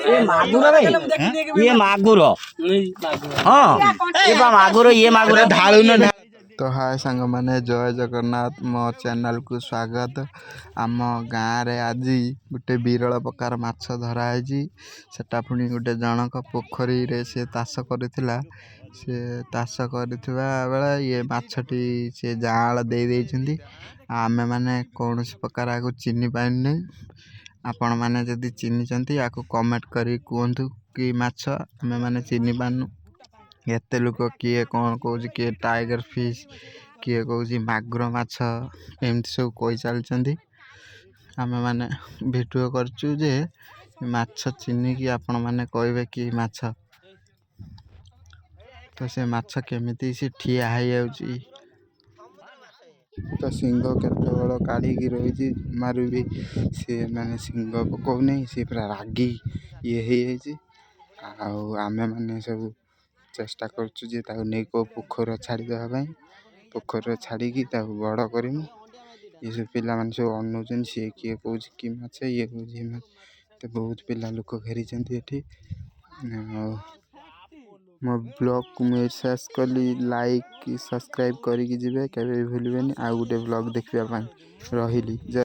ଇଏ ମାଗୁର ଭାଇ, ଇଏ ମାଗୁର। ହଁ, ଏ ବା ମାଗୁର, ଇଏ ମାଗୁର। ଢାଳୁନ। ତ ହାଏ ସାଙ୍ଗମାନେ, ଜୟ ଜଗନ୍ନାଥ। ମୋ ଚ୍ୟାନେଲକୁ ସ୍ୱାଗତ। ଆମ ଗାଁରେ ଆଜି ଗୋଟେ ବିରଳ ପ୍ରକାର ମାଛ ଧରା ହେଇଛି। ସେଟା ପୁଣି ଗୋଟେ ଜଣଙ୍କ ପୋଖରୀରେ ସେ ଚାଷ କରିଥିଲା। ସେ ଚାଷ କରିଥିବା ବେଳେ ଇଏ ମାଛଟି ସେ ଯାଆଁଳ ଦେଇ ଦେଇଛନ୍ତି। ଆମେମାନେ କୌଣସି ପ୍ରକାର ଆକୁ ଚିହ୍ନି ପାରୁନି। ଆପଣମାନେ ଯଦି ଚିହ୍ନିଛନ୍ତି, ଆକୁ କମେଣ୍ଟ କରିକି କୁହନ୍ତୁ କି ମାଛ। ଆମେମାନେ ଚିହ୍ନି ପାରୁନୁ। ଏତେ ଲୋକ, କିଏ କ'ଣ କହୁଛି, କିଏ ଟାଇଗର ଫିସ୍, କିଏ କହୁଛି ମାଗୁର ମାଛ, ଏମିତି ସବୁ କହି ଚାଲିଛନ୍ତି। ଆମେମାନେ ଭିଡ଼ିଓ କରିଛୁ ଯେ ମାଛ ଚିହ୍ନିକି ଆପଣମାନେ କହିବେ କି ମାଛ। ତ ସେ ମାଛ କେମିତି ସେ ଠିଆ ହେଇଯାଉଛି। ତ ଶିଙ୍ଗ କେତେ ବଡ଼ କାଢ଼ିକି ରହିଛି, ଜମାରୁ ବି ସେ ମାନେ ଶିଙ୍ଗ ପକଉନି। ସିଏ ପୁରା ରାଗି ଇଏ ହେଇଯାଇଛି। ଆଉ ଆମେମାନେ ସବୁ ଚେଷ୍ଟା କରୁଛୁ ଯେ ତାକୁ ନେଇ କେଉଁ ପୋଖରୀରେ ଛାଡ଼ିଦେବା ପାଇଁ। ପୋଖରୀରେ ଛାଡ଼ିକି ତାକୁ ବଡ଼ କରିମୁ। ଏସବୁ ପିଲାମାନେ ସବୁ ଅନଉଛନ୍ତି। ସିଏ କିଏ କହୁଛି କି ମାଛ, ଇଏ କହୁଛି ମାଛ। ତ ବହୁତ ପିଲା ଲୋକ ଘେରିଛନ୍ତି ଏଠି। ଆଉ ମୋ ବ୍ଲଗ୍କୁ ମୁଁ ଏଇଠି ଶେଷ କଲି। ଲାଇକ୍, ସବସ୍କ୍ରାଇବ୍ କରିକି ଯିବେ, କେବେ ବି ଭୁଲିବେନି। ଆଉ ଗୋଟେ ବ୍ଲଗ୍ ଦେଖିବା ପାଇଁ ରହିଲି। ଜୟ